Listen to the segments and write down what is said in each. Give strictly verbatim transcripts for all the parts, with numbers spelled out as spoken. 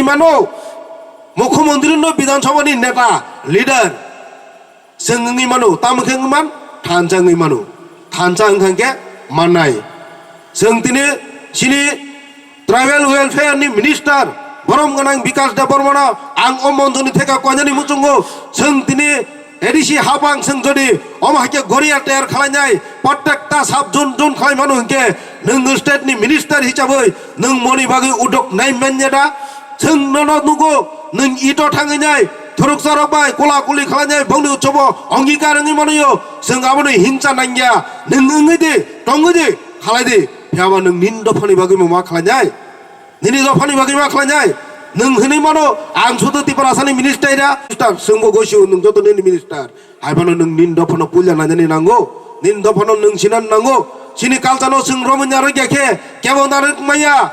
mano, Mukhyamantri no Bidhan Sabha ni neta, leader, chwng wngwi mano, tamo khe wngwi man, thansa wngwi mano, thansa wngkha khe mannai. Chwng tini chini Tribal Welfare ni Minister, borom gwnang Bikash Debbarma no ang o monjoni theka koinani muchungo, chwng tini A D C hapang chwng jodi omo hai khe goria ter khlainai, prottekta sub zone zone khlai mano hinkhe nwng state ni minister hisabwi nwng moni bagwi udok nai manya da? Chwng nono nugo, nwng ito thangwi nai, thuruksa rok bai kula kuli khlainai, bongni utsobo ongikar wngwi manoyo, chwng aboni hinsa nangya, nwng wngwi di, tongwi di, khlai di, phiyaba nwng nini dophani bagwi ma khlainai? Nini dophani bagwi ma khlainai? Nwng hinwi mano, ang sudu Tiprasani minister da? Minister, chwngbo goisu, nwng joto nini minister. Hai phano nwng nini dophano puila nainani nango, nini dophano nwng sinani nango. Chini culture no chwng romwi narwk ya khe, kebo narwk maya.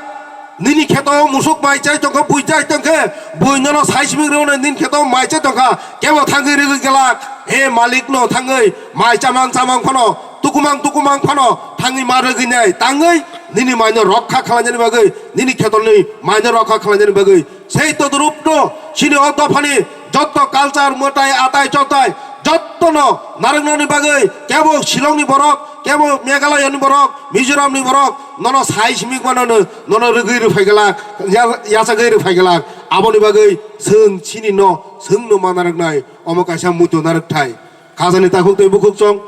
Nini kheto musuk mai chai tongkha, bui chai tongkhe, bui nono seismic rwnai nini kheto mai chai tongkha, kebo thangwi rwgwi glak. He malik no thangwi mai chamang chamang phano, tukumang tukumang phano thangwi ma rwgwi nai tangwi nini mai no rokha khlainani bagwi, nini kheto ni mai no rokha khlainani bagwi. Sei todrupno chini o dophani jotto culture, mwtai, atai, chotai, jottono narwknani bagwi kebo Shillongni borok, kebo Meghalayani borok, Mizoramni borok, nono seismic mano nono rwgwi rwphai glak, ya-, yachagwi rwphai glak. Aboni bagwi chwng chini no, chwngno ma narwknai, omo kaisa muitu narwkthai. Khajani takhuk tei bukhuk chwng.